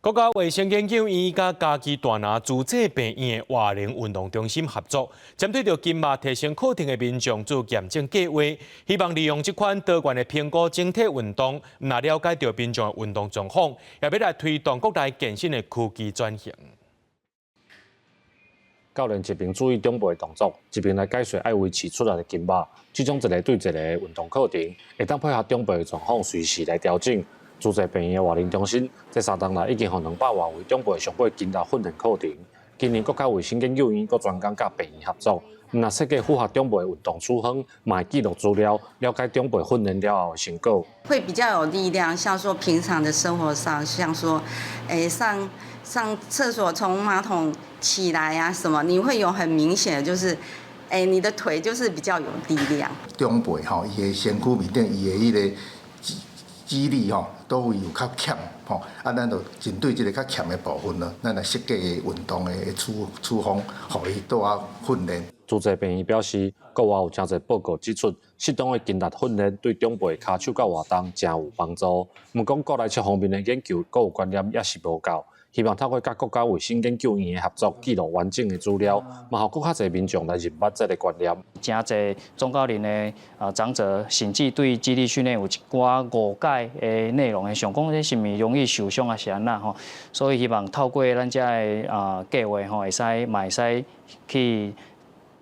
國家衛生研究院佮嘉義大拿慈濟病院的活能運動中心合作，針對著筋肉提升課程的民眾做驗證計劃，希望利用這款多元的評估整體運動，毋但了解著民眾的運動狀況，也欲來推動國內健身的科技轉型。教練一邊注意長輩的動作，一邊來解說愛維持出力的筋肉。這種一個對一個的運動課程，會當配合長輩的狀況，隨時來調整。慈濟病院的活能中心，這3冬來已經予200外位長輩上過筋力訓練課程。今年國家衛生研究院閣專工佮病院合作，毋但設計符合長輩運動處方，嘛會記錄資料，了解長輩訓練了後的成果。會比較有力量，像說平常的生活上，像說，上廁所從馬桶起來啊，什麼，你會有很明顯的，就是，你的腿就是比較有力量。長輩吼，伊的身軀面頂，伊的彼个肌力吼，佗位有較欠吼，啊，咱就針對這个較欠的部分呢，咱來設計運動的處方，予伊倒仔訓練。慈濟病院表示，國外有誠濟報告指出，適當的筋力訓練對長輩跤手佮活動誠有幫助。毋過國內這方面的研究閣有觀念猶是無夠，希望透過佮國家衛生研究院的合作，記錄完整的資料，嘛予閣較濟民眾來認捌這个觀念。誠濟中高齡的長者，甚至對肌力訓練有一寡誤解的內容，想講這是毋是容易受傷抑是按怎吼？所以希望透過咱遮的計劃吼，會使嘛會使去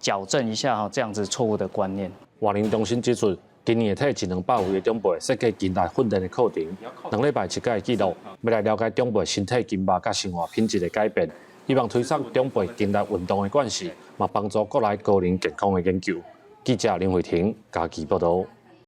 矯正一下吼這樣子錯誤的觀念。活能中心指出，今年會替一兩百位的長輩設計筋力訓練的課程，2禮拜一擺的記錄，欲來了解長輩身體筋肉佮生活品質的改變，希望推廣長輩筋力運動的關係，嘛幫助國內高齡健康的研究。記者林慧婷嘉義報道。